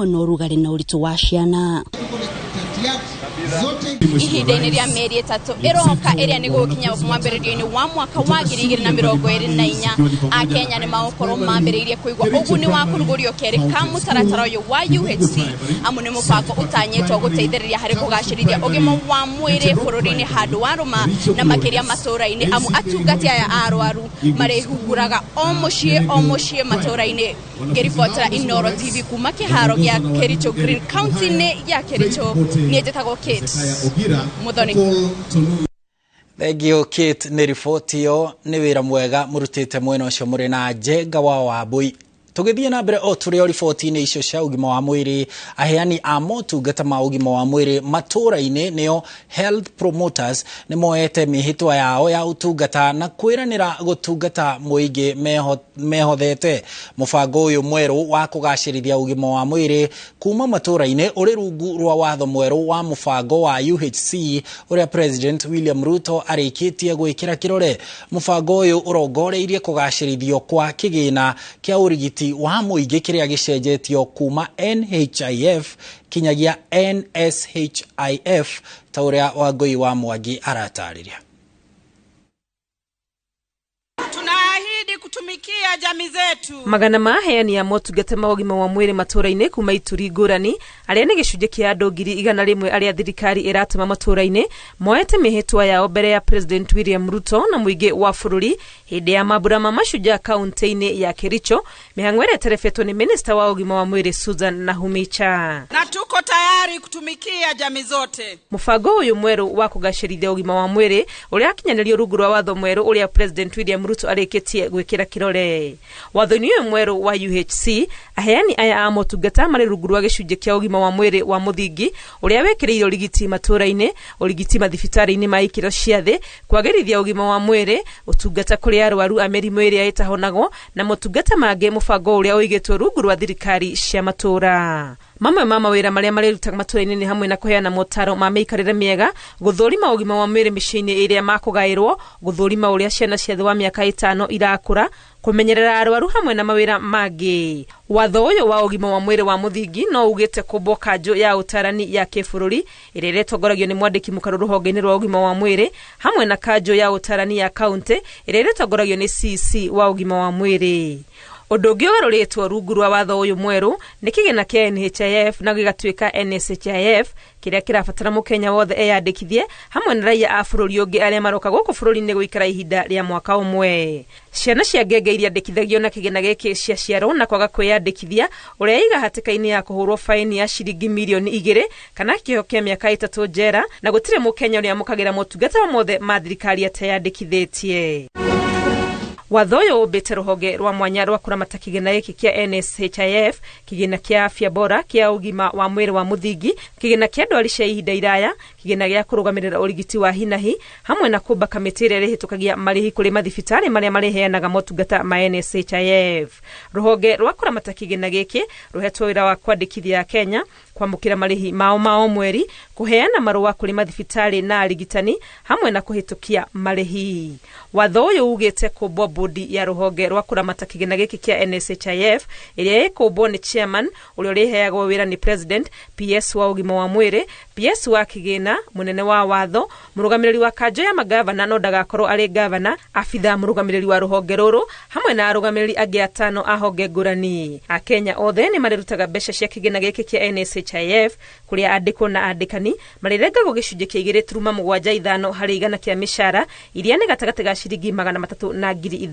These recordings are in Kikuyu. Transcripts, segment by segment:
hamwe na ũrugarĩ na ũritũ wa ciana. Ihinda-inĩ rĩa mĩeri 3 ĩroka ĩrĩa nĩ gũgũkinya mwambĩrĩrio-inĩ wa mwaka wa 2024, Akenya nĩ magũkorwo mambĩrĩirie kũigua ũguni wa kũrugũrio kerĩ ka mũtaratara ũyũ wa UHC, amu nĩ mũbango ũtanyĩtwo gũteithĩrĩria harĩ kũgacĩrithia ũgima wa mwĩrĩ bũrũri-inĩ handũ wa rũma na makĩria matũũra-inĩ, amu atungati aya a arwaru marĩhunguraga o mũciĩ matũũra-inĩ. Ngĩribotera Inooro TV kuma kĩharo gĩa Kericho Green, county-inĩ ya Kericho, niĩ njĩtagwo Kate Muthoni. Thank you Kate nĩ riboti ĩyo, nĩ wĩra mwega mũrutĩte mwena ũcio mũrĩ na Njenga wa Wambui. Tũgĩthiĩ na mbere o tũrĩ o riboti-inĩ icio cia ũgima wa mwĩrĩ, aheani a motungata ma ũgima wa mwĩrĩ matũũra-inĩ nĩo health promoters nĩ moete mĩhĩtwa yao ya ũtungata na kwĩranĩra gũtungata mũingĩ mehothete. Mũbango ũyũ mwerũ wa kũgacĩrithia ũgima wa mwĩrĩ kuma matũũra-inĩ ũrĩ rungu rwa watho mwerũ wa mũbango wa UHC ũrĩa President William Ruto arĩkĩtie gwĩkĩra kĩrore. Mũbango ũyũ ũrongoreirie kũgacĩrithio kwa kĩgĩna kĩa ũrigiti wa mũingĩ kĩrĩa gĩcenjetio kuma NHIF kinyagia NSHIF ta ũrĩa Wangũi wa Mwangi aratarĩria. Tunaahidi kutumikia jamii zetu. Magana ma aheani a motungata ma ũgima wa mwĩrĩ matũũra-inĩ kuma ituri ngũrani arĩa nĩ gĩcunjĩ kĩa andũ 100,000 arĩa thirikari ĩratũma matũũra-inĩ moete mĩhĩtwa yao mbere ya President William Ruto na mũingĩ wa bũrũri hĩndĩ ya mambura ma Mashujaa kaunti-inĩ ya Kericho, mĩhang'o ĩrĩa ĩterebetwo nĩ Minista wa ũgima wa mwĩrĩ Susan Nakhumicha. Na tuko tayari kutumikia jamii zote. Mũbango ũyũ mwerũ wa kũgacĩrithia ũgima wa mwĩrĩ ũrĩa wakinyanĩrio rungu rwa watho mwerũ ũrĩa President William Ruto arĩkĩtie gwĩkĩra kĩrore. Watho-inĩ ũyũ mwerũ wa UHC, aheani aya a motungata marĩ rungu rwa gĩcunjĩ kĩa ũgima wa mwĩrĩ wa mũthingi ũrĩa wĩkĩrĩire ũrigiti matũũra-inĩ, ũrigiti mathibitarĩ-inĩ ma ikĩro cia thĩ, kwagĩrithia ũgima wa mwĩrĩ, ũtungata kũrĩ arwaru a mĩrimũ ĩrĩa ĩtahonagwo na motungata mangĩ, mũbango ũrĩa ũigĩtwo rungu rwa thirikari cia matũũra. Mamwe ma mawĩra marĩa marĩrutaga matũũra-inĩ nĩ hamwe na kũheana motaro ma mĩikarĩre mĩega, gũthũrima ũgima wa mwĩrĩ mĩciĩ-inĩ ĩrĩa makũgaĩrwo, gũthũrima ũrĩa ciana cia thĩ wa mĩaka 5 irakũra, kũmenyerera arwaru hamwe na mawĩra mangĩ. Watho ũyũ wa ũgima wa mwĩrĩ wa mũthingi no ugĩte kũmbwo kanjũ ya ũtarani ya kĩbũrũri ĩrĩa ĩrĩtongoragio nĩ mwandĩki mũkaru rũhonge-inĩ rwa ũgima wa mwĩrĩ hamwe na kanjũ ya ũtarani ya kaunti ĩrĩa ĩrĩtongoragio nĩ CC wa ũgima wa mwĩrĩ. Ũndũ ũngĩ ũgarũrĩtwo rungu rwa watho ũyũ mwerũ nĩ kĩgĩna kĩa NHIF na gĩgatuĩka NSHIF kĩrĩa kĩrabatara mũkenya wothe eyandĩkithie hamwe na raia a bũrũri ũngĩ arĩa maroka gũkũ bũrũri-inĩ gũikara ihinda rĩa mwaka ũmwe. Ciana cia ngenge iria andĩkithagio na kĩgĩna gĩkĩ ciaciarwo na kwaga kwĩyandĩkithia ũrĩa iga hatĩka-inĩ ya kũhũrwo faini ya ciringi milioni 2 kana kĩoho kĩa mĩaka 3 njera, na gũtirĩ mũkenya ũrĩa amũkagĩra motungata mothe ma thirikari ateyandĩkithĩtie. Watho ũyũ ũmbĩte rũhonge rwa mwanya rwa kũramata kĩgĩna gĩkĩ kĩa NSHIF, kĩgĩna kĩa afya bora kĩa ũgima wa mwĩrĩ wa mũthingi, kĩgĩna kĩa ndwari cia ihinda iraya, kĩgĩna gĩa kũrũgamĩrĩra ũrigiti wa hinahi hamwe na kũmba kamĩtĩ ĩrĩa ĩrĩhĩtũkagia marĩhi kũrĩ mathibitarĩ marĩa marĩheanaga motungata ma NSHIF. Rũhonge rwa kũramata kĩgĩna gĩkĩ rũhetwo wĩra wa kwandĩkithia Kenya, kwamũkĩra marĩhi mao ma o mweri, kũheana marũa kũrĩ mathibitarĩ na arigitani hamwe na kũhĩtũkia marĩhi. Watho ũyũ ugĩte kũmbwo bodi ya rũhonge rwa kũramata kĩgĩna gĩkĩ kĩa NSHIF ĩrĩa ĩkũmbwo nĩ chairman ũrĩa ũrĩheagwo wĩra nĩ president, PS wa ũgima wa mwĩrĩ, PS wa kĩgĩna, mũnene wa watho, mũrũgamĩrĩri wa kanjũ ya magavana no ndagakorwo arĩ gavana, abitha mũrũgamĩrĩri wa rũhonge rũrũ hamwe na arũgamĩrĩri angĩ 5 a honge ngũrani. Akenya othe nĩ marĩrutaga mbeca cia kĩgĩna gĩkĩ kĩa NSHIF kũrĩa andĩkwo na andĩkani marĩrengagwo gĩcunjĩ kĩa 2.75 harĩ igana kĩa mĩcara iria nĩ gatagatĩ ga ciringi 300 na 5,000.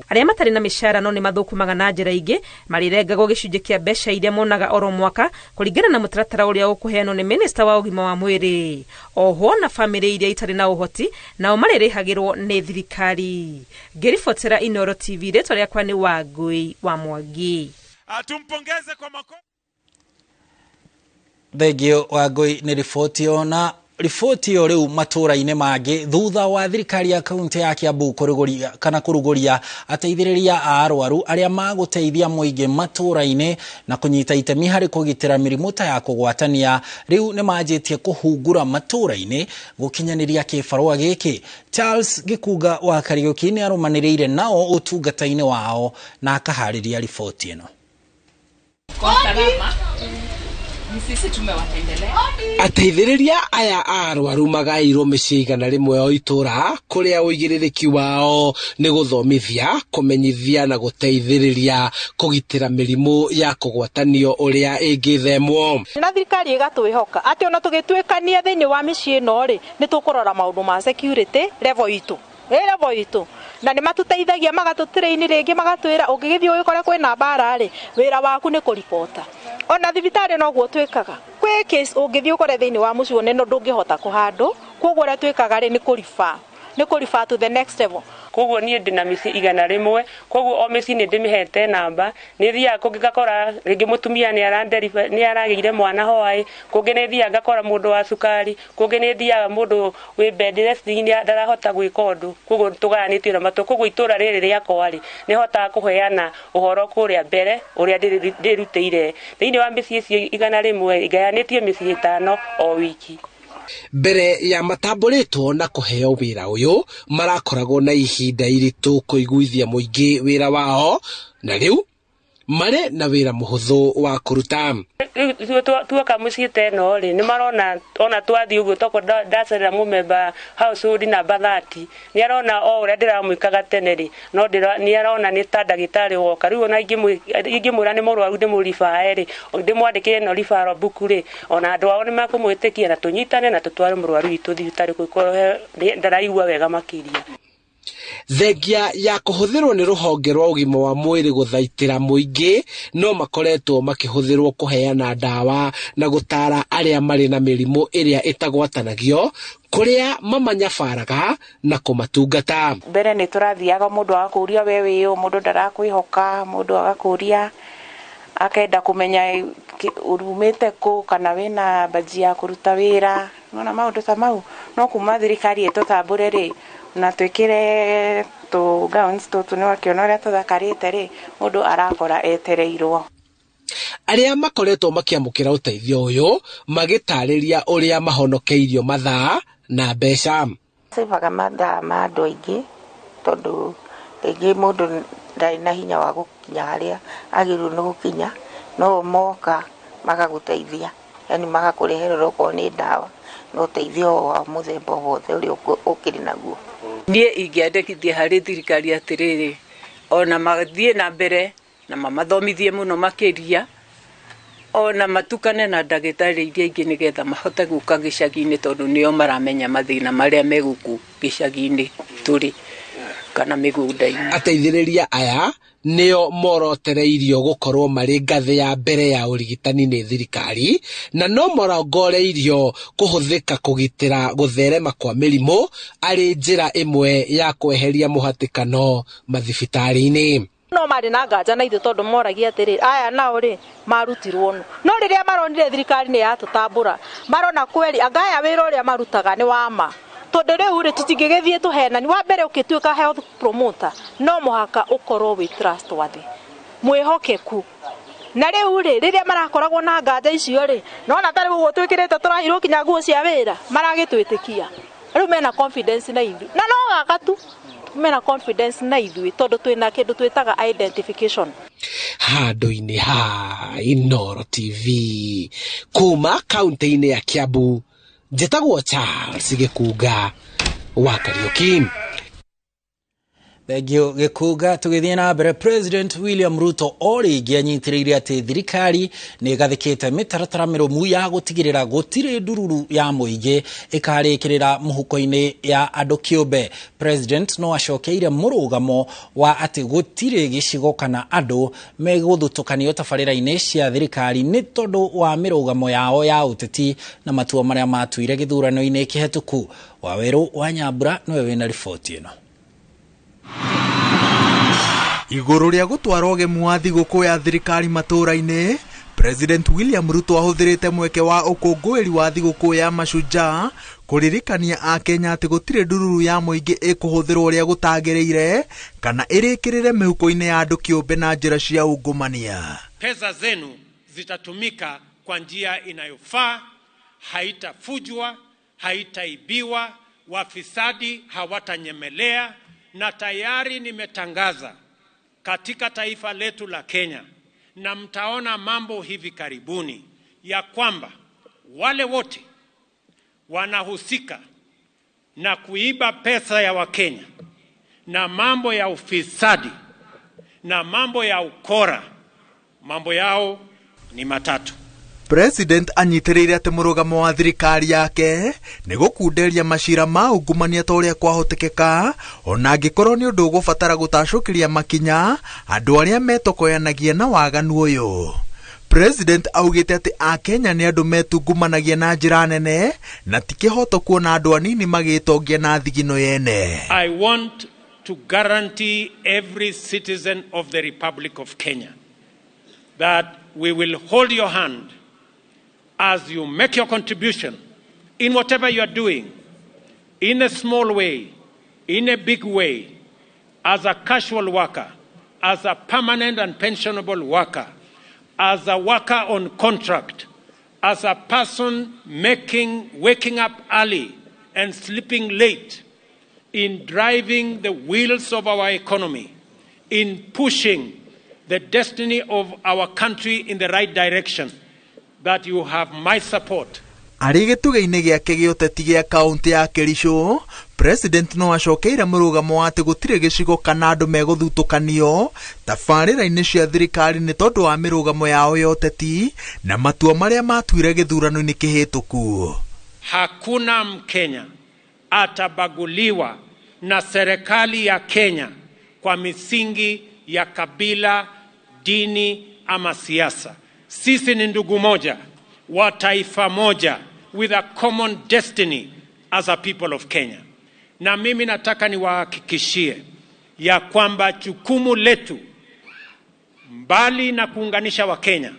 Arĩa matarĩ na mĩcara no nĩ mathũkũmaga na njĩra ingĩ marĩrengagwo gĩcunjĩ kĩa mbeca iria monaga oro mwaka kũringana na mũtaratara ũrĩa ũkũheanwo nĩ Minista wa ũgima wa mwĩrĩ. Oho na bamĩrĩ iria itarĩ na ũhoti nao marĩrĩhagĩrwo nĩ thirikari. Ngĩribotera Inooro TV, rĩtwa rĩakwa nĩ Wangũi wa Mwangi. Tumpongeze kwa makofi. Thengio Wangũi nĩ riboti ĩyo. Na riboti ĩyo rĩu matũũra-inĩ mangĩ thutha wa thirikari ya kaunti ya Kiambu kũrugũria kana kũrugũria ateithĩrĩria a arwaru arĩa magũteithia mũingĩ matũũra-inĩ na kũnyita itemi harĩ kũgitĩra mĩrimũ ta ya kũgwatania, rĩu nĩ manjĩtie kũhungura matũũra-inĩ gũkinyanĩria kĩbarũa gĩkĩ. Charles Gĩkunga wa Kariũki nĩ arũmanĩrĩire nao ũtungata-inĩ wao na akaharĩria riboti ĩno. Kwa salama. Sisi tumewatembelea. Ateithĩrĩria aya a arwaru magaĩirwo mĩciĩ 100 o itũra kũrĩa ũigĩrĩrĩki wao nĩ gũthomithia, kũmenyithia na gũteithĩrĩria kũgitĩra mĩrimũ ya kũgwatanio ũrĩa ĩngĩthemwo. Na thirikari ĩgatwĩhoka atĩ ona tũgĩtuĩkania thĩinĩ wa mĩciĩ ĩno rĩ, nĩ tũkũrora maũndũ ma security level itũ. Level itũ. Na nĩ matũteithagia magatũtrain rĩngĩ magatwĩra ũngĩgĩthiĩ ũgĩkore kwĩna mbara rĩ, wĩra waku nĩ kũribota. Ona thibitarĩ noguo twĩkaga. Kwĩ case ũngĩthiĩ ũkore thĩinĩ wa mũciĩ neno ndũngĩhota kũhandũ, koguo ũrĩa twĩkaga rĩ nĩ kũriba. Nĩ kũriba to the next level. Koguo niĩ ndĩna mĩciĩ 100, koguo o mĩciĩ nĩ ndĩmĩhete namba, nĩ thiaga kũngĩ ngakora rĩngĩ mũtumia nĩ aragĩire mwana hwaĩ, kũngĩ nĩ thiaga ngakora mũndũ wa cukari, kũngĩ nĩ thiaga mũndũ wĩ bed rest ndarahota gwĩka ũndũ, koguo tũgayanĩtio na matũ, koguo itũra rĩrĩ rĩakwa rĩ nĩ hotaga kũheana ũhoro kũrĩa mbere ũrĩa ndĩrutĩire. Thĩinĩ wa mĩciĩ icio 100 ngayanĩtie mĩciĩ 5 o wiki. Mbere ya matambũrĩtwo na kũheo wĩra ũyũ marakoragwo na ihinda iritũ kũiguithia mũingĩ wĩra wao, na rĩu marĩ na wĩra mũhũthũ wa kũruta. Rĩu tuoka mũciĩ ta ĩno rĩ, nĩ marona ona twathiĩ ũguo tokorwo ndacerera mũmemba household namba 30, nĩ arona o ũrĩa ndĩramwĩkaga tene rĩ, no nĩ arona nĩ ta ndagĩtarĩ woka. Rĩu ona ingĩmwĩra nĩ mũrwaru ndĩmũribae rĩ, ndĩmwandĩkĩre ĩno referral book rĩ, ona andũ ao nĩ makũmwĩtĩkia na tũnyitane na tũtware mũrwaru witũ thibitarĩ kũngĩkorwo ndaraigua wega makĩria. Thengia ya kũhũthĩrwo nĩ rũhonge rwa ũgima wa mwĩrĩ gũthaitĩra mũingĩ, no makoretwo makĩhũthĩrwo kũheana ndawa na gũtara arĩa marĩ na mĩrimũ ĩrĩa ĩtagwatanagio, kũrĩa mamanyabaraga na kũmatungata. Mbere nĩ tũrathiaga mũndũ agakũria we wĩ ũ, mũndũ ndarakwĩhoka, mũndũ agakũria akenda kũmenya urumĩte kũ kana wĩna baji ya kũruta wĩra, nona maũndũ ta mau. No kuma thirikari ĩtũtambũre rĩ, na twĩkĩre tũ gowns tũtũ nĩ wakĩona ũrĩa tũthakarĩte rĩ, mũndũ arakora etereirwo. Arĩa makoretwo makĩamũkĩra ũteithio ũyũ magĩtarĩria ũrĩa mahonokeirio mathaa na mbeca. Savaga mathaa ma andũ aingĩ tondũ rĩngĩ mũndũ ndarĩ na hinya wa gũkinya harĩa agĩrĩirwo nĩ gũkinya, no moka magagũteithia, yani magakũreherera okorwo nĩ ndawa na ũteithio wa mũthemba wothe ũrĩa ũkĩrĩ naguo. Niĩ ingĩandĩkithia harĩ thirikari atĩrĩrĩ, ona mathiĩ na mbere na mamathomithie mũno makĩria, ona matukane na ndagĩtarĩ iria ingĩ nĩgetha mahote gũka gĩcagi-inĩ tondũ nĩo maramenya mathĩna marĩa me gũkũ gĩcagi-inĩ tũrĩ kana mĩgũnda-inĩ. Ateithĩrĩria aya nĩo morotereirio gũkorwo marĩ ngathĩ ya mbere ya ũrigitani nĩ thirikari, na no marongoreirio kũhũthĩka kũgitĩra gũtherema kwa mĩrimũ arĩ njĩra ĩmwe ya kweheria mũhatĩkano mathibitarĩ-inĩ. No marĩ na nganja na ithuĩ tondũ moragia atĩrĩ, aya nao rĩ marutirwo nũ? No rĩrĩa maronire thirikari nĩ yatũtambũra, marona kweri anga aya wĩra ũrĩa marutaga nĩ wa ma. Tondũ rĩu rĩ tũtingĩgĩthiĩ tũhenani. Wa mbere ũkĩtuĩka health promoter no mũhaka ũkorwo wĩ trustworthy, mwĩhokeku. Na rĩu rĩ rĩrĩa marakoragwo na nganja icio rĩ, nona ta rĩu ũguo twĩkĩrĩte tũrahirwo kinya nguo cia wĩra, maragĩtwĩtĩkia. Rĩu mena confidence na ithuĩ, na no gaka tu mena confidence na ithuĩ tondũ twĩna kĩndũ twĩtaga identification. Handũ-inĩ ha Inooro TV kuma kaunti-inĩ ya Kiambu, njĩtagwo Charles Gĩkunga wa Kariuki. Thengiũ Gĩkunga. Tũgĩthiĩ na mbere, President William Ruto o rĩngĩ anyitĩrĩire atĩ thirikari nĩ ĩgathĩkĩte mĩtaratara mĩrũmu ya gũtigĩrĩra gũtirĩ ndururu ya mũingĩ ĩkarĩkĩrĩra mũhuko-inĩ ya andũ kĩũmbe. President no acokeire mũrũgamo wa atĩ gũtirĩ gĩcigo kana andũ megũthutũkanio tabarĩra-inĩ cia thirikari nĩ tondũ wa mĩrũgamo yao ya ũteti na matua marĩa matuire gĩthurano-inĩ kĩhetũku. Wawerũ wa Nyambura nĩwe wĩna riboti ĩno. Igũrũ rĩa gũtwara ũgemu wa thigũkũ ya thirikari matũũra-inĩ, President William Ruto ahũthĩrĩte mweke wa ũkũngũĩri wa thigũkũ ya Mashujaa kũririkania Akenya atĩ gũtirĩ ndururu ya mũingĩ ĩkũhũthĩrwo ũrĩa gũtagĩrĩire kana ĩrĩkĩrĩre mĩhuko-inĩ ya andũ kĩũmbe na njĩra cia ungumania. Pesa zenu zitatumika kwa njia inayofaa, haitafujwa, haitaibiwa, wafisadi hawatanyemelea, na tayari nimetangaza katika taifa letu la Kenya, na mtaona mambo hivi karibuni ya kwamba wale wote wanahusika na kuiba pesa ya Wakenya na mambo ya ufisadi na mambo ya ukora, mambo yao ni matatu. President anyitĩrĩire atĩ mũrũgamo wa thirikari yake nĩ gũkunderia macira ma ungumania ta ũrĩa kwahotekeka, ona angĩkorwo nĩ ũndũ ũgũbatara gũtacũkĩria makinya andũ arĩa metokoyanagia na waganu ũyũ. President augĩte atĩ Akenya nĩ andũ metungumanagia na njĩra nene na ti kĩhoto kuona andũ anini magĩtongia na thigino yene. I want to guarantee every citizen of the Republic of Kenya that we will hold your hand as you make your contribution in whatever you are doing, in a small way, in a big way, as a casual worker, as a permanent and pensionable worker, as a worker on contract, as a person waking up early and sleeping late, in driving the wheels of our economy, in pushing the destiny of our country in the right direction, that you have my support. Arĩ gĩtugĩ-inĩ gĩake gĩa ũteti gĩa kaũntĩ ya Kericho, President no acokeire mũrũgamo wa atĩ gũtirĩ gĩcigo kana andũ megũthutũkanio tabarĩra-inĩ cia thirikari nĩ tondũ wa mĩrũgamo yao ya ũteti na matua marĩa matuire gĩthurano-inĩ kĩhĩtũku. Hakuna Mkenya atabaguliwa na serikali ya Kenya kwa misingi ya kabila, dini ama siasa. Sisi ni ndugu moja, wa taifa moja, with a common destiny as a people of Kenya. Na mimi nataka niwahakikishie ya kwamba jukumu letu, mbali na kuunganisha wa Kenya,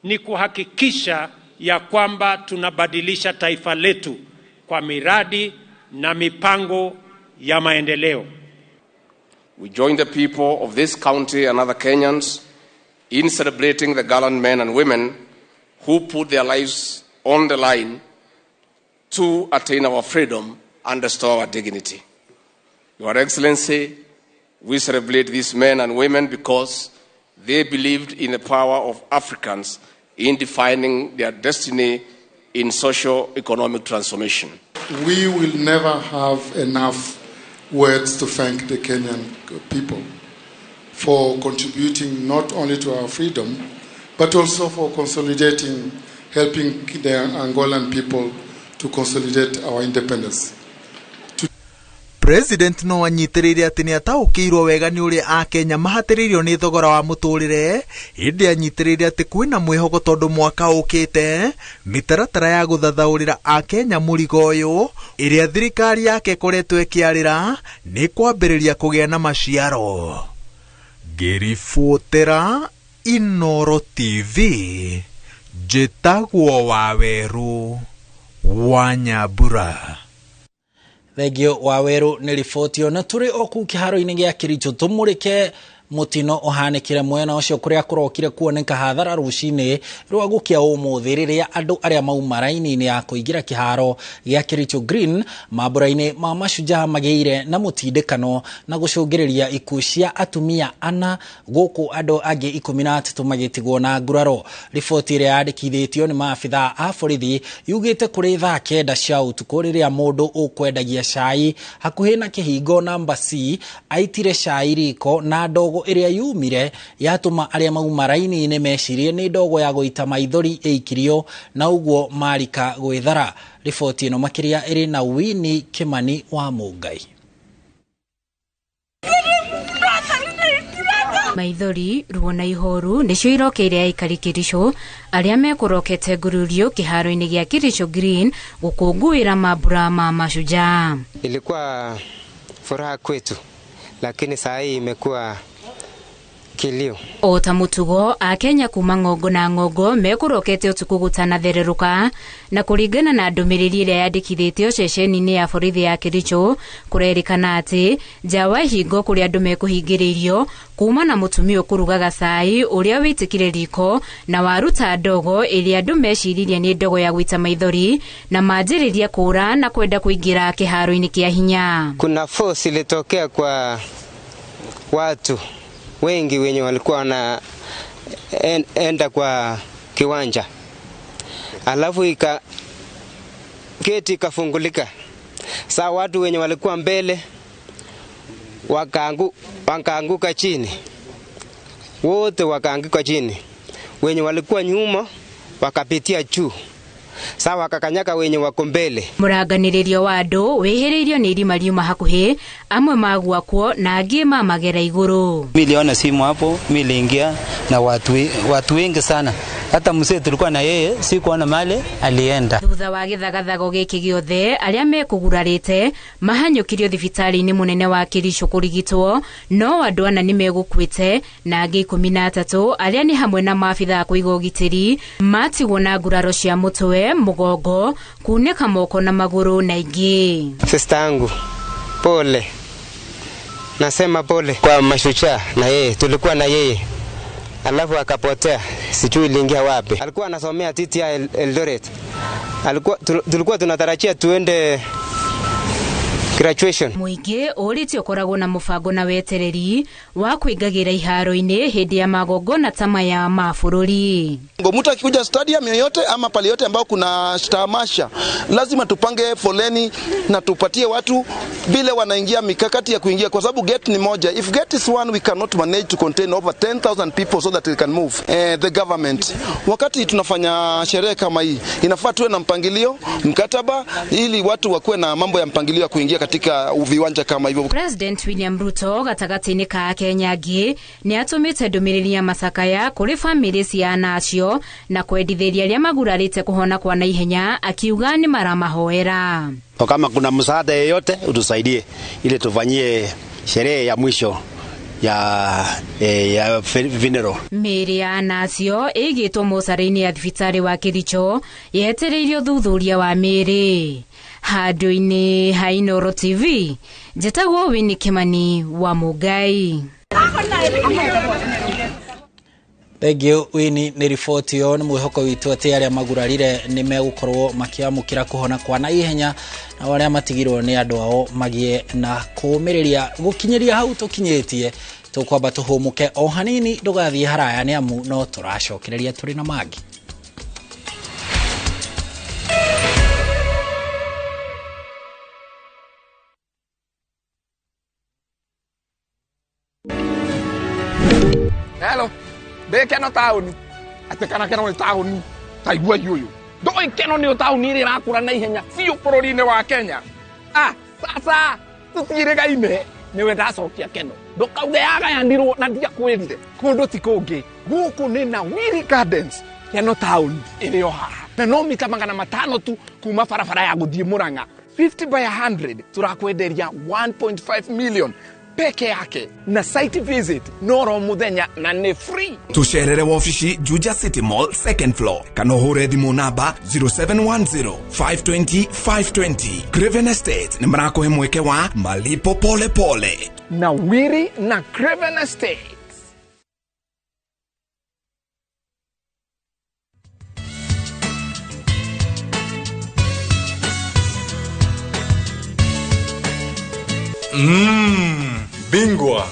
ni kuhakikisha ya kwamba tunabadilisha taifa letu kwa miradi na mipango ya maendeleo. We join the people of this county and other Kenyans in celebrating the gallant men and women who put their lives on the line to attain our freedom and restore our dignity. Your Excellency, we celebrate these men and women because they believed in the power of Africans in defining their destiny in socio-economic transformation. We will never have enough words to thank the Kenyan people for contributing not only to our freedom, but also for consolidating, helping the Angolan people to consolidate our independence. President no anyitĩrĩire atĩ nĩataũkĩirwo wega nĩ ũrĩa Akenya mahatĩrĩirio nĩ thogora wa mũtũrĩre, ĩndĩ anyitĩrĩire atĩ kwĩna mwĩhoko tondũ mwaka ũkĩte mĩtaratara ya gũthathaũrĩra Akenya mũrigo ũyũ ĩrĩa thirikari yake ĩkoretwo ĩkĩarĩra nĩ kwambĩrĩria kũgĩa na maciaro. Ngĩribotera Inoro TV, njĩtagwo Wawerũ wa Nyambura. Thengio Wawerũ nĩ riboti ĩyo. Na tũrĩ o kũu kĩharo-inĩ gĩa Kericho tũmũrĩke mũtino ũhanĩkire mwena ũcio kũrĩa kũrokire kuoneka hathara rũcinĩ rwa gũkĩa ũmũthĩ rĩrĩa andũ arĩa mauma raini-inĩ ya kũingĩra kĩharo gĩa Kericho Green mambũra-inĩ ma Mashujaa magĩire na mũtindĩkano na gũcũngĩrĩria ikuũ cia atumia ana gũkũ andũ angĩ 13 magĩtigwo na nguraro. Riboti ĩrĩa yandĩkithĩtio nĩ maabithaa a borithi yugĩte kũrĩ thaa 9 cia ũtukũ rĩrĩa mũndũ ũkwendagia cai hakuhĩ na kĩhingo namba C aitire cai riko na ndogo ĩrĩa yumire yatũma arĩa mauma raini-inĩ mecirie nĩ ndogo ya gũita maithori ĩikirio na ũguo marika gwĩthara. Riboti ĩno makĩria ĩrĩ na Winnie Kimani wa Mũngai. Maithori ruo na ihoru nĩcio irokeire aikari Kericho arĩa mekũrokete ngururio kĩharo-inĩ gĩa Kericho Green gũkũngũĩra mambura ma Mashujaa. Ilikuwa furaha kwetu, lakini saa hii imekuwa kilio. O ta mũtugo Akenya kuma ng'ongo na ng'ongo mekũrokete ũtukũ gũtanathererũka na kũringana na ndũmĩrĩri ĩrĩa yandĩkithĩtio ceceni-inĩ ya borithi ya Kericho kũrerĩkana atĩ nja wa ihingo kũrĩa andũ mekũhingĩrĩirio kuma na mũtumia ũkũrugaga cai ũrĩa wĩitĩkire riko na waruta ndogo ĩrĩa andũ meciririe nĩ ndogo ya gũita maithori na manjĩrĩria kũra na kwenda kũingĩra kĩharo-inĩ kĩa hinya. Kuna force ilitokea kwa watu wengi wenye walikuwa wanaenda kwa kiwanja. Alafu geti ikafungulika. Saa watu wenye walikuwa mbele wakaanguka chini. Wote wakaanguka chini. Wenye walikuwa nyuma wakapitia juu. Sawa wakakanyaka wenye wako mbele. Mũranganĩrĩrio wa andũ wĩhĩrĩirio nĩ irima riuma hakuhĩ, amwe magwa kuo na angĩ mamagera igũrũ. Niliona simu hapo, niliingia na watu wengi sana. Hata mzee tulikuwa na yeye, sikuona male alienda. Thutha wa gĩthagathago gĩkĩ gĩothe, arĩa mekũgurarĩte mahanyũkirio thibitarĩ-inĩ mũnene wa Kericho kũrigitwo, no andũ ana nĩmegũkuĩte na angĩ 13 arĩa nĩ hamwe na maabithaa kũiga ũgitĩri matigwo na nguraro cia mũtwe, mũgongo, kunĩka moko na magũrũ na ingĩ. Sister yangu, pole. Nasema pole kwa mashujaa na yeye, tulikuwa na yeye. Alafu akapotea, sijui iliingia wapi. Alikuwa anasomea TTI Eldoret. Tulikuwa tunatarajia tuende graduation. Mũingĩ ũrĩtie ũkoragwo na mũbango na wetereri wa kũingagĩra iharo-inĩ hĩndĩ ya magongona ta maya ma bũrũri. Mtu akikuja stadium yoyote ama pale yote ambao kuna tamasha, lazima tupange foleni na tupatie watu vile wanaingia, mikakati ya kuingia, kwa sababu gate ni moja. If gate is one, we cannot manage to contain over 10,000 people so that we can move. The government, wakati tunafanya sherehe kama hii, inafaa tuwe na mpangilio, mkataba, ili watu wakuwe na mambo ya mpangilio ya kuingia katika viwanja kama hivyo. President William Ruto gatagatĩ-inĩ ka Kenya angĩ nĩ atũmĩte ndũmĩrĩri ya macakaya kũrĩ bamĩrĩ cia ana acio na kwendithĩria arĩa magurarĩte kũhona kwa naihenya, akiuga nĩ maramahoera. Kama kuna msaada yeyote utusaidie ili tufanyie sherehe ya mwisho ya funeral. Mĩĩrĩ ya ana acio ĩigĩtwo mocarĩ-inĩ ya thibitarĩ wa Kericho yetereirio thuthuria wa mĩĩrĩ. Handũ-inĩ ha Inooro TV, njĩtagwo Winnie Kimani wa Mũngai. Thank you Winnie nĩ riboti ĩyo. Nĩ mwĩhoko witũ atĩ arĩa magurarire nĩ megũkorwo makĩamũkĩra kũhona kwa naihenya, na arĩa matigirwo nĩ andũ ao magĩe na kũũmĩrĩria. Gũkinyĩria hau tũkinyĩtie, tũkwamba tũhũmũke o hanini, ndũgathiĩ haraya nĩ amu no tũracokereria tũrĩ na mangĩ. Hello, ndĩ Keno taũni, atĩ kana Keno nĩ taũni, ta igua ũyũ. Ndũĩ Keno nĩyo taũni ĩrĩa ĩrakũra na ihenya biũ bũrũri-inĩ wa Kenya. Ah, sasa tũtiĩrĩgaine, nĩwe ndacokia Keno. Ndũkauge yagayanirwo na ndiakwĩrire. Kũndũ ti kũngĩ, gũkũ nĩ na Wiri Gardens, Keno taũni ĩrĩ o haha. Na no mita 500 tu kuma barabara ya gũthiĩ Murang'a. 50 by 100 turakwenderia 1.5 million peke yake, na site visit noro muthenya na nĩ free. Tucerere wabici Juja City Mall second floor kana ũhũre thimũ namba 0710 520 520. Craven Estate nĩ marakũhe mweke wa malipo pole pole na Wiri na Craven Estate. Bingwa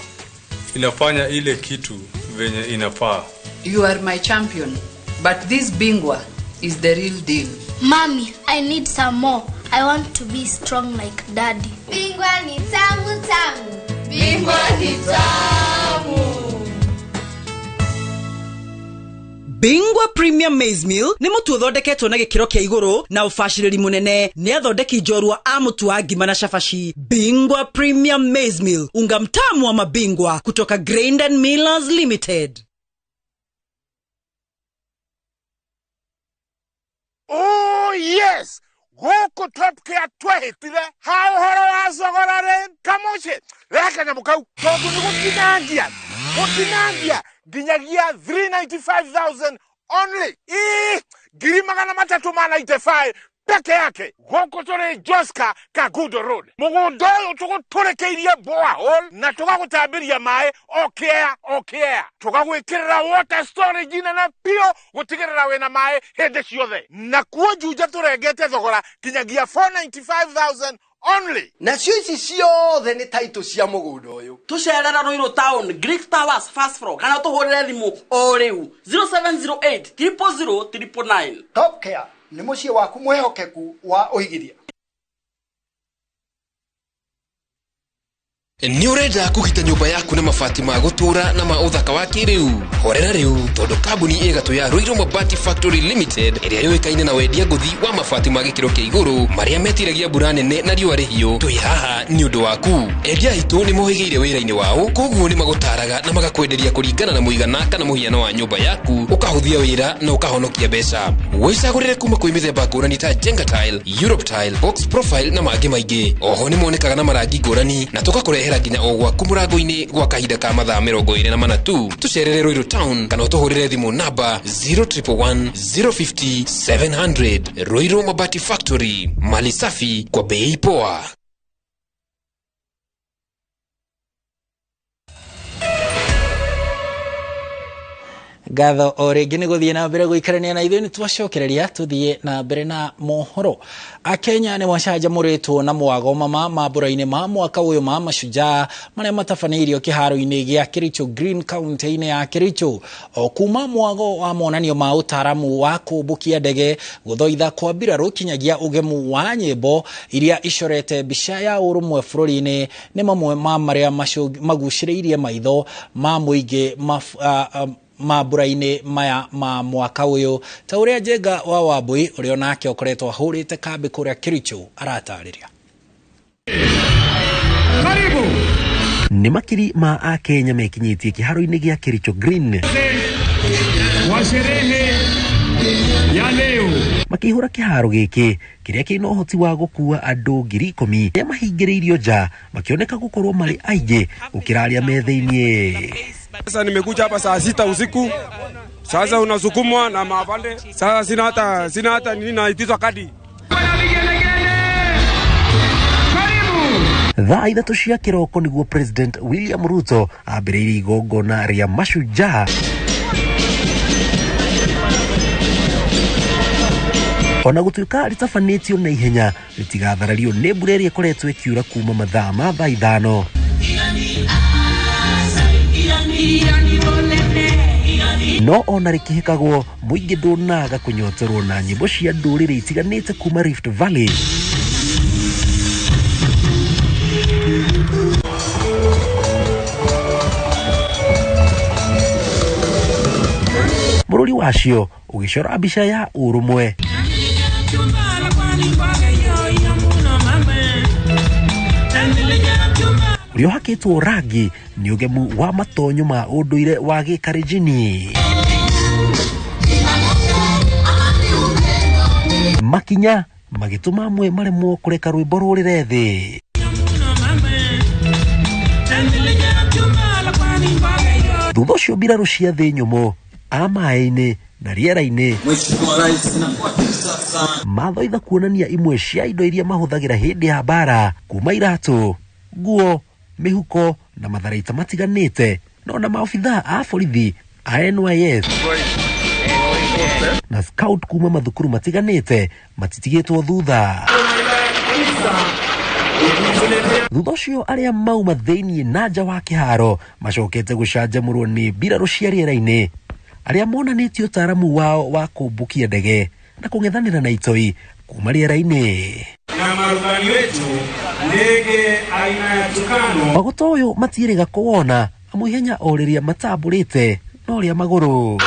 inafanya ile kitu venye inafaa. You are my champion, but this Bingwa is the real deal. Mommy, I need some more. I want to be strong like daddy. Bingwa ni tamu tamu. Bingwa ni tamu. Bingwa Premium Maize Meal nĩ mũtu ũthondeketwo na gĩkĩro kĩa igũrũ na ũbacĩrĩri mũnene nĩ athondeki njorua a mũtu wa ngima na cabaci. Bingwa Premium Maize Meal, unga mtamu wa mabingwa kutoka Grain and Millers Limited. Oh yes! Gũkũ Top Care twehĩtire ha ũhoro wa thogora rĩ kamũciĩ rehe kanyamũ kau tondũ nĩ gũtinangia nginyagia 395,000 only. Ii, 395,000 peke yake. Gũkũ tũrĩ Joska Kagudo Road. Mũgũnda ũyũ tũgũtũrĩkĩirie borehole na tũgagũtambĩria maĩ o kĩea o kĩea. Tũgagwĩkĩrĩra water storage nene biũ gũtigĩrĩra wĩna maĩ hĩndĩ ciothe. Na kuo Juja tũrengete thogora nginyagia 495,000 Only. Nacio ici ciothe nĩ title cia mũgũnda ũyũ. Tũcerera Ruiru Town, Greek Towers first floor, kana tũhũrĩre thimũ o rĩu 0708 000 999. Top Care nĩ mũciĩ waku mwĩhokeku wa ũigithia. Nĩ ũrenda kũgita nyũmba yaku na mabati ma gũtũũra na ma ũthaka wa kĩrĩu? Horera rĩu, tondũ kambuni ĩgatũ ya Ruiru Mabati Factory Limited ĩrĩa yũĩkaine na wendia ngũthi wa mabati ma gĩkĩro kĩa igũrũ marĩa metiragia mbura nene na riũa rĩhiũ, twĩ haha nĩ ũndũ waku. Endia aitũ nĩ mohĩgĩire wĩra-inĩ wao, koguo nĩ magũtaraga na magakwenderia kũringana na mũigana kana mũhiano wa nyũmba yaku, ũkahũthia wĩra na ũkahonokia mbeca. Wĩcagũrĩre kuma kwĩ mĩthemba ngũrani ta Jenga Tile, Europe Tile, Box Profile na mangĩ maingĩ. Oho nĩ monekaga na marangi ngũrani na tũgakũrehera nginya o gwaku mũrango-inĩ gwa kahinda ka mathaa 24 tu. Tũcerere Ruiru Town kana ũtũhũrĩre thimũ namba 0111 050 700. Ruiru Mabati Factory, mali safi kwa bei poa. Ngatho o rĩngĩ nĩ gũthiĩ na mbere gũikarania na ithuĩ, nĩ twacokereria tũthiĩ na mbere na mohoro. Akenya nĩ macanjamũrĩtwo na mwago mama mambũra-inĩ ma mwaka ũyũ ma Mashujaa marĩa matabanĩirio kĩharo-inĩ gĩa Kericho Green kaunti-inĩ ya Kericho. O kuma mwago wa monanio ma ũtaaramu wa kũmbũkia ndege, gũthoitha kwa mbirarũ kinyagia ũgemu wa nyĩmbo iria icorete mbica ya ũrũmwe bũrũri-inĩ nĩ mamwe ma marĩa magucĩrĩirie maitho ma mũingĩ mambũra-inĩ maya ma mwaka ũyũ, ta ũrĩa Njenga wa Wambui ũrĩa onake ũkoretwo ahũrĩte kambĩ kũrĩa Kericho aratarĩria. Karibu. Nĩ makiri ma Akenya mekinyĩtie kĩharo-inĩ gĩa Kericho Green wa sherehe ya leo makĩihũra kĩharo gĩkĩ kĩrĩa kĩna ũhoti wa gũkua andũ 10,000 arĩa mahingĩrĩirio nja makĩoneka gũkorwo marĩ aingĩ gũkĩra arĩa me thĩiniĩ. Sasa nimekuja hapa saa 6 usiku. Sasa unasukumwa na mavande. Sasa sina hata nini, naitizwa kadi. Thaa 3 cia kĩroko nĩguo President William Ruto ambĩrĩirie igongona rĩa Mashujaa. Ona gũtuĩka rĩtabanĩtio na ihenya, rĩtigatharario nĩ mbura ĩrĩa ĩkoretwo ĩkiura kuma mathaa ma thaa 5. No ona rĩkĩhĩkagwo, mũingĩ ndũnaga kũnyotorwo na nyĩmbo cia ndũrĩrĩ itiganĩte kuma Rift Valley. Mũrũri wacio ũgĩcora mbica ya ũrũmwe. Ũrĩa ũhakĩtwo rangi nĩ ũgemu wa matonyo ma ũndũire wa gĩkarenjini. Makinya magĩtũma amwe maremwo kũreka rwĩmbo rũrĩre thĩ. Thutha ũcio mbirarũ cia thĩ nyũmũ, a maĩ-inĩ na rĩera-inĩ mathoitha kuonania imwe cia indo iria mahũthagĩra hĩndĩ ya mbara, kuma iratũ, nguo, mĩhuko na matharaita matiganĩte, no na maobithaa a borithi a NYS na scout kuma mathukuru matiganĩte matitigĩtwo thutha. Thutha ũcio arĩa mauma thĩiniĩ na nja wa kĩharo macokete gũcanjamũrwo nĩ mbirarũ cia rĩera-inĩ arĩa monanĩtie ũtaaramu wao wa kũmbũkia ndege na kũng'ethanĩra na itoi kuma rĩera-inĩ. Na marubani wetu ndege aina ya Tucano. Magũta ũyũ matiĩrĩga kũwona amu ihenya o rĩrĩa matambũrĩte no rĩa magũrũ.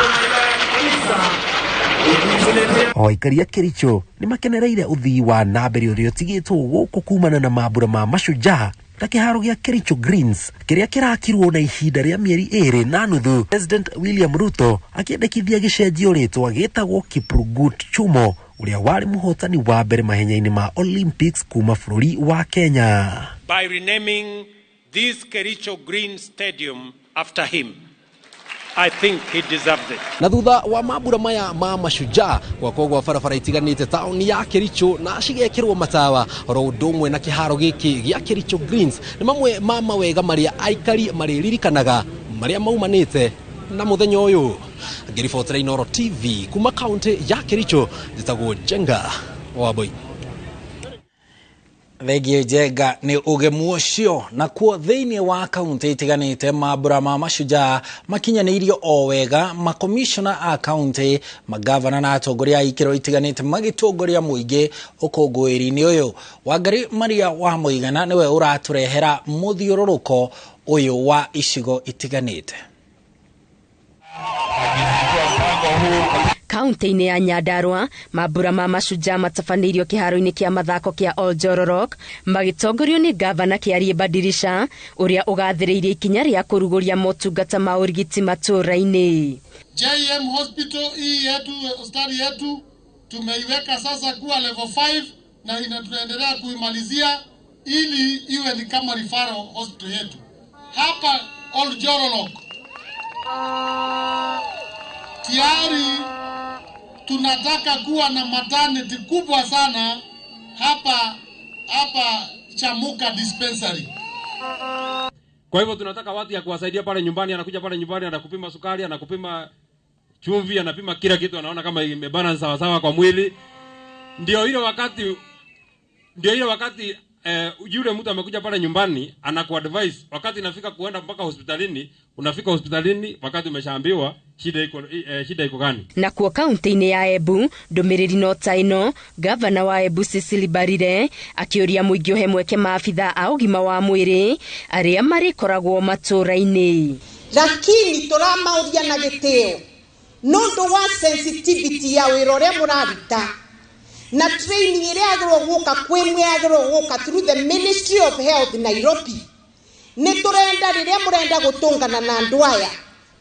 O aikari a Kericho nĩ makenereire ũthii wa na mbere ũrĩa ũtigĩtwo gũkũ kumana na mambũra ma Mashujaa na kĩharo gĩa Kericho Greens kĩrĩa kĩrakirwo na ihinda rĩa mĩeri 2.5. President William Ruto akĩendekithia gĩcenjio rĩtwa gĩtagwo Kiprugut Chumo, ũrĩa warĩ mũhotani wa mbere mahenya-inĩ ma Olympics kuma bũrũri wa Kenya. By renaming this Kericho Green Stadium after him. I think he deserves it. Na thutha wa mambura maya ma Mashujaa gwakwo gwa barabara itiganĩte taũni ya Kericho na cigekĩrwo matawa oro ũndũ ũmwe na kĩharo gĩkĩ gĩa Kericho Greens nĩ mamwe ma mawega marĩa aikari marĩririkanaga marĩa maumanĩte na mũthenya ũyũ. Ngĩribotera Inooro TV kuma kaunti ya Kericho, njĩtagwo Njenga Wambui. Thengio Njenga nĩ ũgemu ũcio. Nakuo thĩinĩ wa kaunti itiganĩte mambura ma mashujaa makinyanĩirio o wega, makomishona a kaunti, magavana na atongoria a ikĩro itiganĩte magĩtongoria mũingĩ ũkũngũĩri-inĩ ũyũ. Wangari Maria wa Mũigana nĩwe ũratũrehera mũthiũrũrũko ũyũ wa icigo itiganĩte. Kaunti-inĩ ya Nyandarua mambura ma mashujaa matabanĩirio kĩharo-inĩ kĩa mathako kĩa Oljororok magĩtongorio nĩ gavana Kĩarie Badirisha ũrĩa ũgathĩrĩirie ikinya rĩa kũrugũria motungata ma ũrigiti matũũra-inĩ. JM Hospital hii yetu, hospitali yetu tumeiweka sasa kuwa level 5 na tunaendelea kuimalizia ili iwe ni kama referral hospital yetu hapa Oljororok. Tayari tunataka kuwa na maternity kubwa sana hapa Chamuka dispensary. Kwa hivyo tunataka watu ya kuwasaidia pale nyumbani, anakuja pale nyumbani anakupima sukari, anakupima chumvi, anapima kila kitu, anaona kama imebalance sawa sawa kwa mwili. Ndio ile wakati yule mtu amekuja pale nyumbani anakuadvise, wakati inafika kuenda mpaka hospitalini, unafika hospitalini wakati umeshaambiwa shida iko gani. Na kuo kaunti-inĩ ya Embu ndũmĩrĩri no ta ĩno, gavana wa Embu Cecily Mbarire akĩũria mũingĩ ũhe mweke maabitha a ũgima wa mwĩrĩ arĩa marĩkoragwo matũũra-inĩ. Lakini tũramauria na gĩtĩo nũndũ wa sensitivity ya wĩra ũrĩa mũraruta na training ĩrĩa yagĩrĩirwo gũka kwĩ mwe yagĩrĩirwo gũka through the Ministry of Health Nairobi. Nĩ tũrenda rĩrĩa mũrenda gũtũngana na andũ aya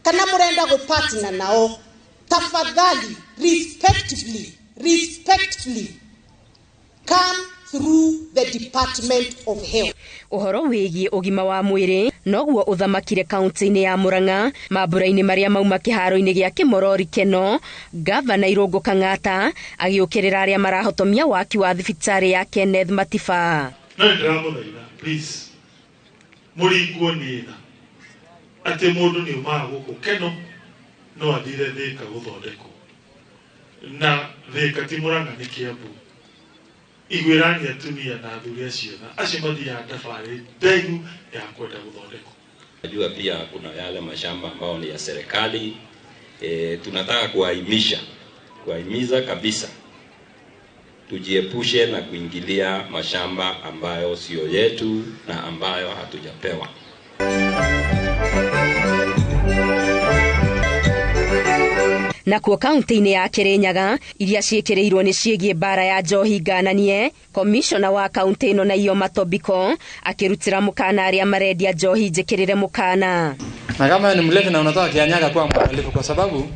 kana mũrenda gũpartner nao, tafadhali respectfully come through the Department of Health. Ũhoro wĩgiĩ ũgima wa mwĩrĩ noguo ũthamakire kaunti-inĩ ya Murang'a mambura-inĩ marĩa mauma kĩharo-inĩ gĩa Kĩmorori Keno. Gavana Irũngũ Kang'ata agĩũkĩrĩra arĩa marahotomia waki wa thibitarĩ ya Kenneth Matiba. No ndĩramũthaitha please mũringwo nĩ tha atĩ mũndũ nĩ umaga gũkũ Keno no athire Thĩka gũthondekwo, na Thĩka ti Murang'a nĩ Kĩambu. Iguĩrani atumia na athuri acio tha acio mathiaga thabarĩ ndaihu ya kwenda gũthondekwo. Najua pia kuna yale mashamba ambayo ni ya serikali. Tunataka kuwahimiza kabisa tujiepushe na kuingilia mashamba ambayo sio yetu na ambayo hatujapewa. Nakuo kaunti-inĩ ya Kirinyaga iria ciĩkĩrĩirwo nĩ ciĩgiĩ mbara ya njohi ngananie, komishona wa kaunti ĩno Naiyo Matobiko akĩrutĩra mũkana arĩa marendia njohi njĩkĩrĩre mũkana. Na kama ni mlevi na unatoka Kianyaga, kuwa mwangalifu, kwa sababu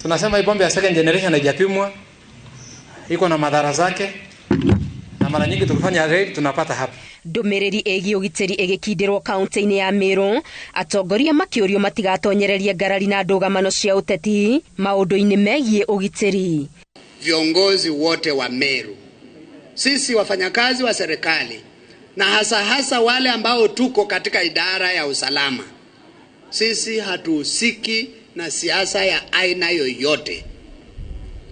tunasema hii pombe ya second generation haijapimwa, iko na madhara zake, na mara nyingi tukifanya raid tunapata hapa. Ndũmĩrĩri ĩgiĩ ũgitĩri ĩgĩkindĩrwo kaunti-inĩ ya Meru, atongoria makĩũrio matigatonyererie ngarari na ndũgamano cia ũteti maũndũ-inĩ megiĩ ũgitĩri. Viongozi wote wa Meru, sisi wafanyakazi wa serikali na hasa hasa wale ambao tuko katika idara ya usalama, sisi hatuhusiki na siasa ya aina yoyote.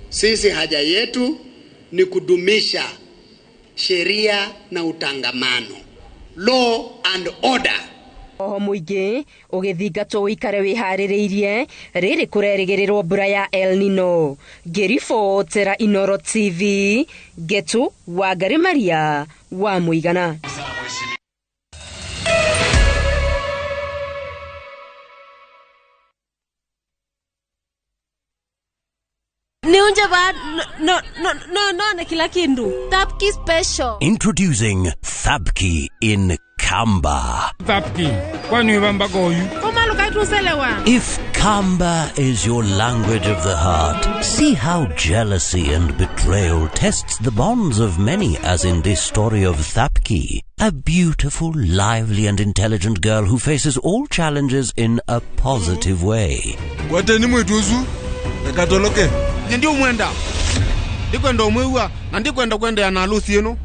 Sisi haja yetu ni kudumisha sheria na utangamano, law and order. Oho mũingĩ ũgĩthingatwo ũikare wĩharĩrĩirie rĩrĩ kũrerĩgĩrĩrwo mbura ya El Nino. Ngĩribotera Inoro TV, Getu Wangari Maria wa Mũigana. Niunje ba no no no no na kila kindu. Thapki special. Introducing Thapki in Kamba. Thapki, kwani ubamba goyu? If Kamba is your language of the heart, see how jealousy and betrayal tests the bonds of many, as in this story of Thapki, a beautiful, lively and intelligent girl who faces all challenges in a positive way. Kwateni mwituzu, nakatoloke. Ndio mwenda. Ndikwenda umwewa na ndikwenda kwenda na harusi yenu.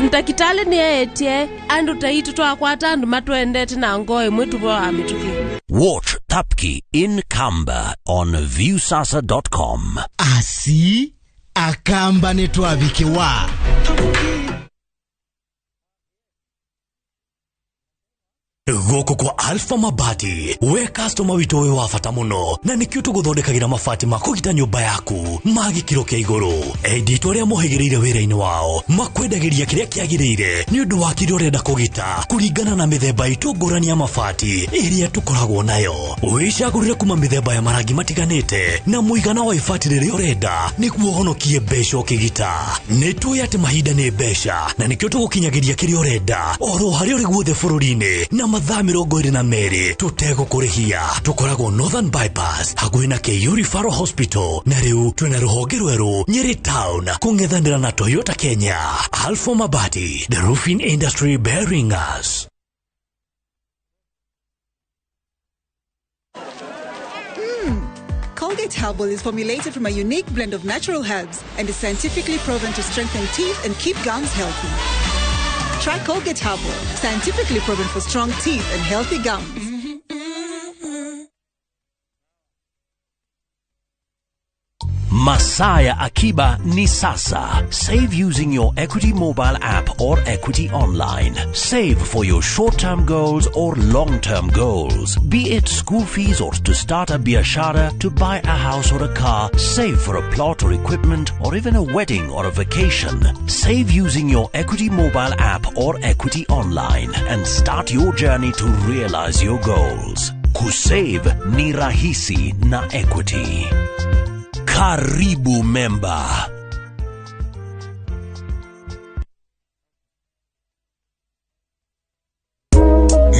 Ndakitale ni etie andu taitu twakwata andu matwendete na ngoe mwetu bo amituki. Watch Thapki in Kamba on viewsasa.com. Asi akamba ni twavikiwa. Gũkũ kwa Alpha Mabati we customer witũ wĩ wa bata mũno, na nĩkĩo tũgũthondekagĩra mabati ma kũgita nyũmba yaku ma gĩkĩro kĩa igũrũ. Endi itũ arĩa mohĩgĩrĩire wĩra-inĩ wao makwendagĩria kĩrĩa kĩagĩrĩire nĩ ũndũ wa kĩrĩa ũrenda kũgita kũringana na mĩthemba itũ ngũrani ya mabati ĩrĩa tũkoragwo nayo. Wĩcagũrĩre kuma mĩthemba ya marangi matiganĩte na mũigana wa ibati rĩrĩa ũrenda nĩguo ũhonokie mbeca ũkĩgita. Nĩ tũĩ atĩ mahinda nĩ mbeca na nĩkĩo tũgũkinyagĩria kĩrĩa ũrenda oro harĩa ũrĩ guothe bũrũri-inĩ na mathaa 22 tũtegũkũrĩhia. Tũkoragwo Northern Bypass hakuhĩ na KU Referral Hospital, na rĩu twĩna rũhonge rwerũ Nyeri Town kũng'ethanĩra na Toyota Kenya. Alpha Mabati, the roofing industry bearing us. Colgate Herbal is formulated from a unique blend of natural herbs and is scientifically proven to strengthen teeth and keep gums healthy. Try Colgate Herbal, scientifically proven for strong teeth and healthy gums. Masaya Akiba ni sasa. Save using your Equity mobile app or Equity Online. Save for your short-term goals or long-term goals. Be it school fees or to start a biashara, to buy a house or a car, save for a plot or equipment, or even a wedding or a vacation. Save using your Equity mobile app or Equity Online and start your journey to realize your goals. Kusave ni rahisi na Equity. Karibu member.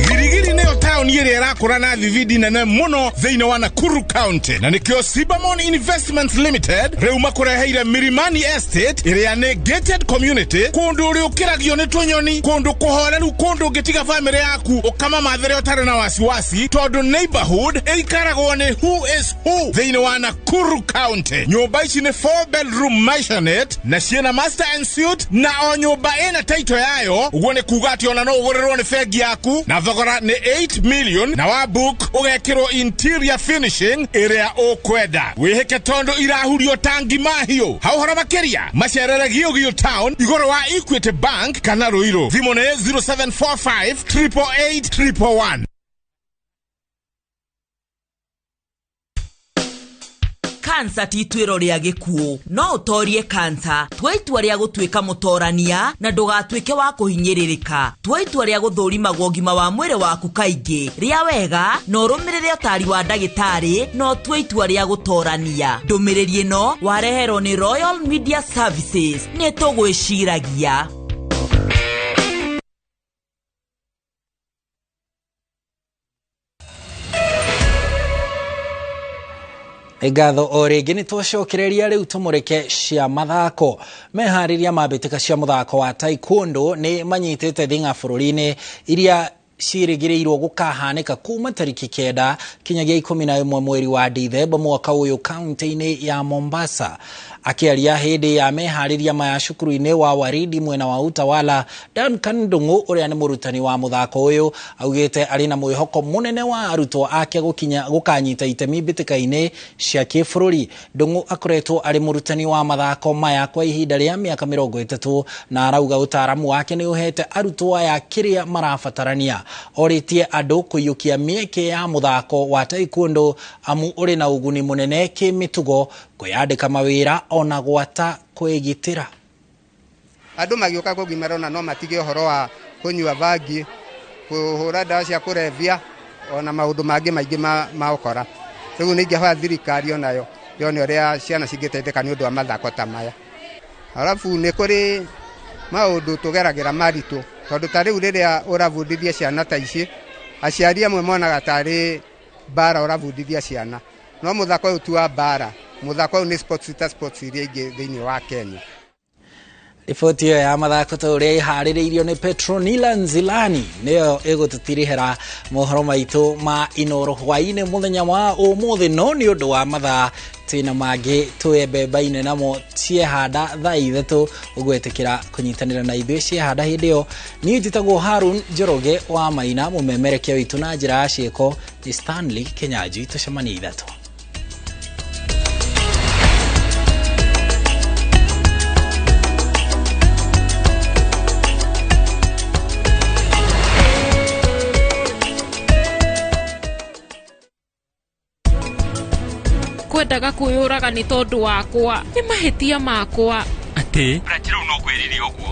Girigiri nĩyo taũni ĩrĩa ĩrakũra na thibindi nene mũno thĩinĩ wa Nakuru County, na nĩkĩo Sibamon Investments Limited rĩu makũreheire Milimani Estate ĩrĩa nĩ gated community, kũndũ ũrĩũkĩragio nĩ tũnyoni, kũndũ kũhoreru, kũndũ ũngĩtiga bamĩrĩ yaku ũkamamathĩre ũtarĩ na wasiwasi, tondũ neighborhood ĩikaragwo nĩ who is who thĩinĩ wa Nakuru County. Nyũmba ici nĩ 4 bedroom maisonette na ciĩna master and suite, na o nyũmba ĩna title yayo, ũguo nĩ kuga atĩ ona no ũgũrĩrwo nĩ bengi yaku, na thogora nĩ 8 million, na wa book ũgekĩrwo interior finishing ĩrĩa ũkwenda. Wĩhĩke tondũ irahurio tangi mahiũ. Ha ũhoro makĩria macerere Gĩũgĩũ Town igũrũ wa Equity Bank kana Ruiru. Thimũ nĩ 0745 888 111. Kansa ti ituĩro rĩa gĩkuũ, no ũtorie kansa. Tua itua rĩa gũtuĩka mũtorania na ndũgatuĩke wa kũhinyĩrĩrĩka. Tua itua rĩa gũthũrimagwo ũgima wa mwĩrĩ waku kaingĩ. Rĩa wega na ũrũmĩrĩre ũtari wa ndagĩtarĩ, na ũtue itua rĩa gũtorania. Ndũmĩrĩri ĩno wareherwo nĩ Royal Media Services. Nĩ tũgwĩciragia. Ngatho o rĩngĩ nĩ twacokereria rĩu tũmũrĩke cia mathako. Meharĩria ma mbĩtĩka cia mũthako wa taekwondo nĩ manyitĩte thing'a bũrũri-inĩ iria ciĩrĩgĩrĩirwo gũkahanĩka kuma tarĩki 9 kinyagia 11 mweri wa Dithemba mwaka ũyũ kaunti-inĩ ya Mombasa. Akĩaria hĩndĩ ya meharĩria maya cukuru-inĩ wa Waridi mwena wa Utawala, Duncan Ndung'u ũrĩa nĩ mũrutani wa mũthako ũyũ augĩte arĩ na mwĩhoko mũnene wa arutwo ake gũkanyita itemi mbĩtĩka-inĩ cia kĩbũrũri. Ndung'u akoretwo arĩ mũrutani wa mathako maya kwa ihinda rĩa mĩaka 30 na arauga ũtaaramu wake nĩ ũhete arutwo aya kĩrĩa marabatarania. Orĩtie andũ kũiyũkia mĩeke ya mũthako wa taekwondo amu ũrĩ na ũguni mũnene kĩmĩtugo, kwĩyandĩka mawĩra ona gwata kwĩgitĩra. Andũ magĩũka kũgimara ona no matige ũhoro wa kũnyua bangi, kũhũra ndawa cia kũrebia ona maũndũ mangĩ maingĩ ma ũkora. Rĩu nĩ ingĩhoya thirikari onayo yone ũrĩa ciana cingĩteithĩka nĩ ũndũ wa mathako ta maya. Arabu nĩ kũrĩ maũndũ tũgeragĩra maritũ, tondũ ta rĩu rĩrĩa ũrabundithia ciana ta ici, aciari amwe monaga tarĩ mbara ũrabundithia ciana, no mũthako ũyũ ti wa mbara. Mũthako ũyũ nĩ sports ta sports iria ingĩ thĩinĩ wa Kenya. Riboti ĩyo ya mathako ta ũrĩa ĩharĩrĩirio nĩ Petronila Nzilani nĩyo ĩgũtũtirihĩra mohoro maitũ ma Inoro hwaĩ-inĩ mũthenya wa ũmũthĩ, no nĩ ũndũ wa mathaa twĩna mangĩ twĩmbembaine namo ciehanda thaa 3 ũgwĩtĩkĩra kũnyitanĩra na ithuĩ ciehanda hĩndĩ ĩyo. Niĩ njĩtagwo Harun Njoroge wa Maina, mũmemerekia witũ na njĩra ya ciĩko nĩ Stanley Kenyanjui. Tũcemanie 3. Arendaga kwĩyũraga nĩ tondũ wakwa. Nĩ mahĩtia makwa. Atĩ? Rĩu no kwĩrire ũguo.